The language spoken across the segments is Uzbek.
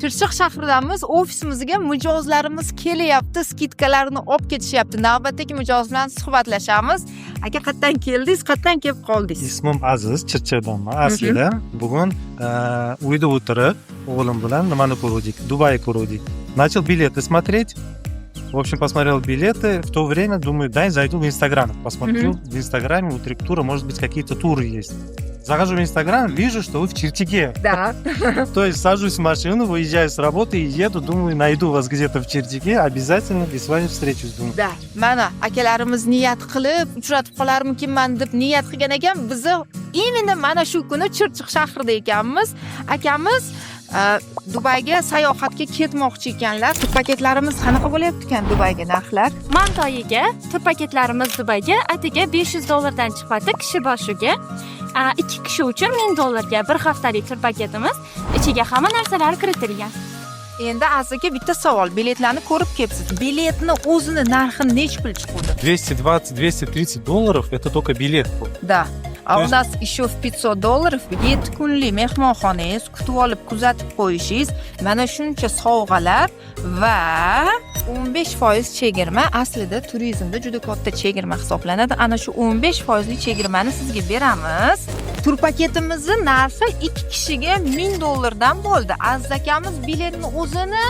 Chirchiq shahridamiz, ofisimizga mijozlarimiz kelyapti, скидка larni olib ketishyapti. Navbatdagi mijoz bilan suhbatlashamiz. Aka, qayerdan keldingiz, qayerdan kelib qoldingiz? Ismim Aziz, Chirchiqdanman aslida. Bugun uyda o'tirib, o'g'lim bilan nimani ko'ruvdik? Dubay ko'ruvdik. Начал билеты смотреть. В общем, посмотрел билеты. В то время думаю, дай зайду в Инстаграм. Посмотрю в Инстаграме у Триптура, может быть, какие-то туры есть. Захожу в Инстаграм, вижу, что вы в Чирчике. Да. То есть сажусь в машину, выезжаю с работы и еду, думаю, найду вас где-то в Чирчике, обязательно, и с вами встречусь, думаю. Да, mana akalarimiz niyat qilib, uchratib qolarmikinman deb niyat qilgan ekan. Bizni именно mana shu kuni Chirchiq shahrida ekanmiz. Akamiz Dubayga sayohatga ketmoqchi ekanlar. Tur paketlarimiz qanaqa bo'lyapti ekan, Dubayga narxlar? Mart oyiga tur paketlarimiz Dubayga atigi 500 dollardan chiqyapti kishi boshiga. Ikki kishi uchun 1000 dollarga bir haftalik tur paketimiz, ichiga hamma narsalar kiritilgan. Endi, Aziz aka, bitta savol: biletlarni ko'rib kelibsiz, biletni o'zini narxi nechi pul chiquvdi? 220-230 долларов — это только билет был. Да. А То у есть- нас еще в 500 долларов 7 kunlik mehmonxonangiz, kutib olib kuzatib qo'yishingiz, mana shuncha sovg'alar va 15% chegirma. Aslida turizmda juda katta chegirma hisoblanadi. Ana shu 15 foizli chegirmani sizga beramiz. Tur paketimizni narxi ikki kishiga 1000 dollardan bo'ldi. Aziz akamiz biletni o'zini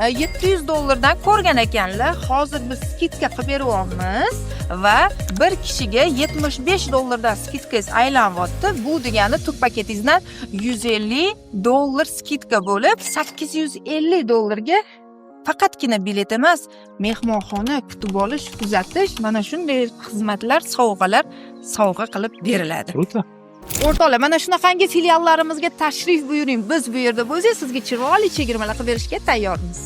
700 dollardan ko'rgan ekanlar. Hozir biz скидка qilib beryapmiz va bir kishiga 75 dollardan скидка ngiz aylanyapti. Bu degani tur paketingizdan 150 dollar скидка bo'lib, 850 dollarga faqatgina bilet emas, mehmonxona, kutib olish, kuzatish, mana shunday xizmatlar, sovg'alar sovg'a qilib beriladi. Круто. O'rtoqlar, mana shunaqangi filiallarimizga tashrif buyuring. Biz bu yerda bo'lsak, sizga chiroyli chegirmalar qilib berishga tayyormiz.